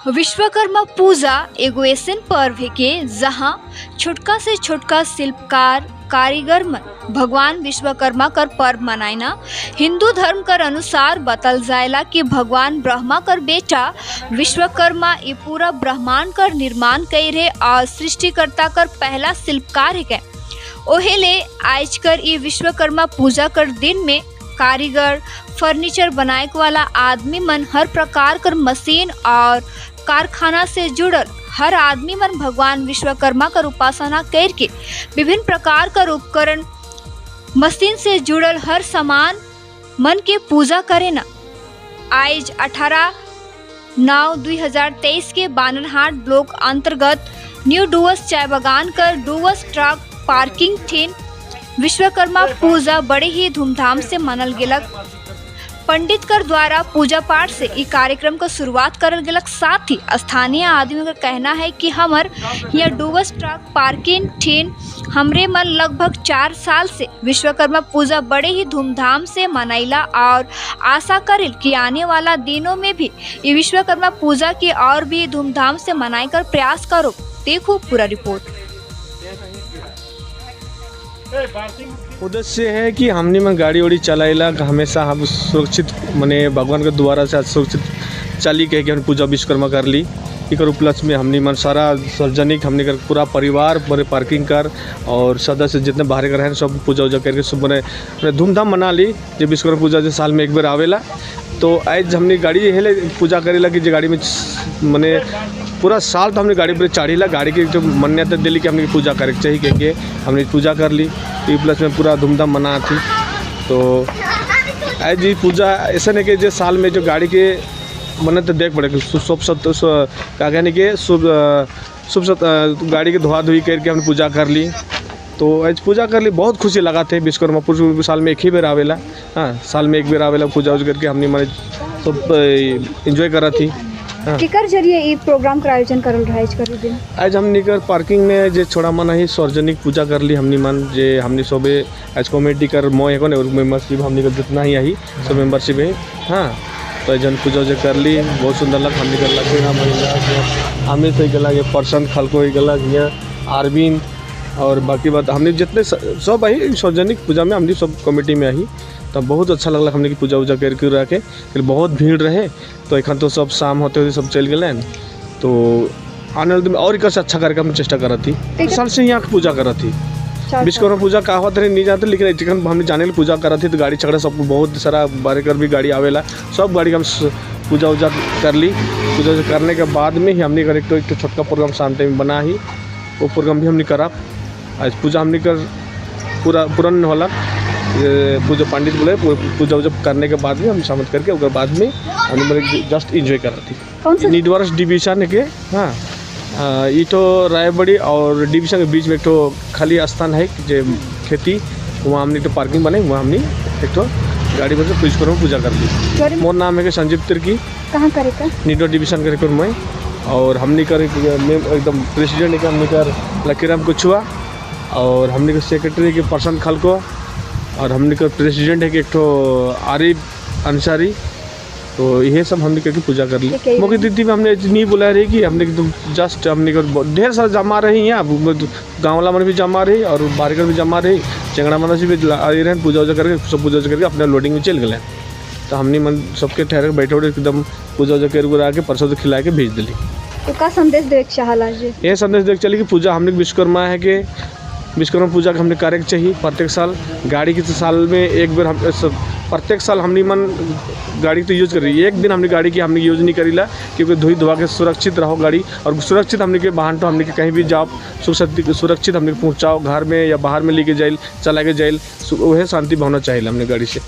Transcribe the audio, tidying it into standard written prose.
विश्वकर्मा पूजा एगो ऐसन पर्व है के जहाँ छोटका से छोटका शिल्पकार कारीगर मन भगवान विश्वकर्मा कर पर्व मनाइना। हिंदू धर्म कर अनुसार बतल जायला कि भगवान ब्रह्मा कर बेटा विश्वकर्मा ये पूरा ब्रह्मांड कर निर्माण करे और सृष्टिकर्ता कर पहला शिल्पकार है के। ओहेले आज कर ये विश्वकर्मा पूजा कर दिन में कारीगर, फर्नीचर बनाए वाला आदमी मन, हर प्रकार कर मशीन और कारखाना से जुड़ल हर आदमी मन भगवान विश्वकर्मा कर उपासना करके विभिन्न प्रकार कर उपकरण, मशीन से जुड़ल हर सामान मन के पूजा करे ना। आज 18/9/2023 के बानरहाट ब्लॉक अंतर्गत न्यू डुअर्स चाय बागान कर डुअर्स ट्रक पार्किंग थीन विश्वकर्मा पूजा बड़े ही धूमधाम से मनल गेलक। पंडित कर द्वारा पूजा पाठ से ई कार्यक्रम का शुरुआत करल गेलक। साथ ही स्थानीय आदमी का कहना है कि हमर यह डुअर्स ट्रक पार्किंग ठिन हमरे मन लगभग 4 साल से विश्वकर्मा पूजा बड़े ही धूमधाम से मनाइला और आशा करिल कि आने वाला दिनों में भी ये विश्वकर्मा पूजा की और भी धूमधाम से मनाए कर प्रयास करो। देखो पूरा रिपोर्ट। उद्देश्य है कि हमनी में गाड़ी उड़ी चलाइला हमेशा हम सुरक्षित, मने भगवान के द्वारा से सुरक्षित चली के कि हम पूजा विश्वकर्मा कर ली। एकर उपलक्ष्य में हमनी मन सारा सार्वजनिक हमनी कर पूरा परिवार मने पार्किंग कर और सदस्य जितने बाहर कर हैं, सब पूजा उजा करके सब मने मने धूमधाम मना ली जे विश्वकर्मा पूजा जो साल में एक बार आवेला। तो आज हमनी गाड़ी हेले पूजा करेला कि जे गाड़ी में मने पूरा साल तो हमने गाड़ी पर चढ़ीला, गाड़ी के जो मान्यता दिली कि हमने पूजा करे के चाहिए के हमने पूजा कर ली। ई प्लस में पूरा धूमधाम मना थी। तो आज ये पूजा ऐसा नहीं कि जो साल में जो गाड़ी के मने तो देख पड़े सब सब तो का कहने के शुभ शुभ गाड़ी के धोआ धोई करके हमने पूजा कर ली। तो आज पूजा कर ली, बहुत खुशी लगा थे। विश्वकर्मा पूजा साल में एक ही बार आवेला। हाँ, साल में एक बार आवेला। पूजा उजा करके हमने माने सब एंजॉय करा थी, हाँ। केकर जरिए ई प्रोग्राम का आयोजन करल रहा है कर दिन? आज हमनी कर पार्किंग में जे छोड़ा मन है, सार्वजनिक पूजा कर ली हमनी मन जे हमनी सबे आज कमेटी कर मोय है और मेंबरशिप हमनी कर जितना ही आई सब मेंबरशिप है। हाँ, तो जन पूजा उजा कर ली, बहुत सुंदर लग। हमनी कर लगे महिला हमने तो गला ये प्रशांत खलको हो गला, यहाँ अरविंद और बाकी बात हमने जितने सब आई सार्वजनिक पूजा में, हमने सब कमेटी में आई। तब बहुत अच्छा लगल हमने की पूजा उजा करके रखे। फिर बहुत भीड़ रहे तो एखन तो सब शाम होते होते सब चल गए। तो आने वाले दिन और एक से अच्छा करके हम चेष्टा करत थी। साल से यहाँ पूजा करत थी। विश्वकर्मा पूजा का होत रहे नहीं जानते, लेकिन जखन हमने जाने के पूजा करत थी तो गाड़ी चढ़े सब बहुत सारा बारे कर भी गाड़ी आवेला, सब गाड़ी के हम पूजा उजा कर ली। पूजा उजा करने के बाद में ही हमने कर एक तो छोटका प्रोग्राम शाम टाइम बना ही, वो प्रोग्राम भी हमने करा। आज पूजा हमने कर पूरा पूरन होला। ये पूजा पंडित बोले, पूजा उजा करने के बाद में हम शामिल करके ओकर बाद में हमने मतलब जस्ट एंजॉय करा थी। कौन सा? निडवारस डिवीजन के। हाँ, ये तो रायबड़ी और डिवीजन के बीच में एक तो खाली स्थान है जे खेती, वहाँ हमने तो पार्किंग बने, वहाँ हमने एक तो गाड़ी पर से विश्वकर्मा पूजा कर ली। मोर नाम है कि संजीव तिर्की। कहाँ करे का? निडो डिवीजन करे कर मैं और हमने कर एकदम प्रेसिडेंट है हमने कर लकीराम कुछुआ और हमने के सेक्रेटरी के प्रशांत खलको और हमने कर प्रेसिडेंट है कि एक तो आरिफ अंसारी। तो ये सब हमने करके पूजा कर ली। ठीक है। मुख्य अतिथि में हमने नहीं बुला रही कि हमने एकदम जस्ट हमने कर ढेर सारा जमा रही हैं। अब गाँव वाला मन भी जमा रही और बारीकर भी जमा रही, चंगड़ा मन से भी आ रहे हैं। पूजा उजा करके सब पूजा उजा करके अपने लोडिंग में चल गए। तो हमने मन सबके ठहरे बैठे उठे एकदम पूजा उजा कर आके प्रसाद खिला के भेज दिली। तो का संदेश देवे के चाहला जी? ये संदेश देख चली कि पूजा हमने विश्वकर्मा है कि विश्वकर्मा पूजा के हमने करे के चाहिए प्रत्येक साल। गाड़ी के तो साल में एक बार हम सब प्रत्येक साल हमने मन गाड़ी तो यूज कर रही है, एक दिन हमने गाड़ी की हमने यूज नहीं करीला, क्योंकि धोई धोआ के सुरक्षित रहो गाड़ी और सुरक्षित हमने के वाहन तो हमने के कहीं भी जाओ, सुरक्षित सुरक्षित हमने के पहुँचाओ, घर में या बाहर में लेके जाइल, चला के जाइल, वह शांति भावना चाहिए हमने गाड़ी से।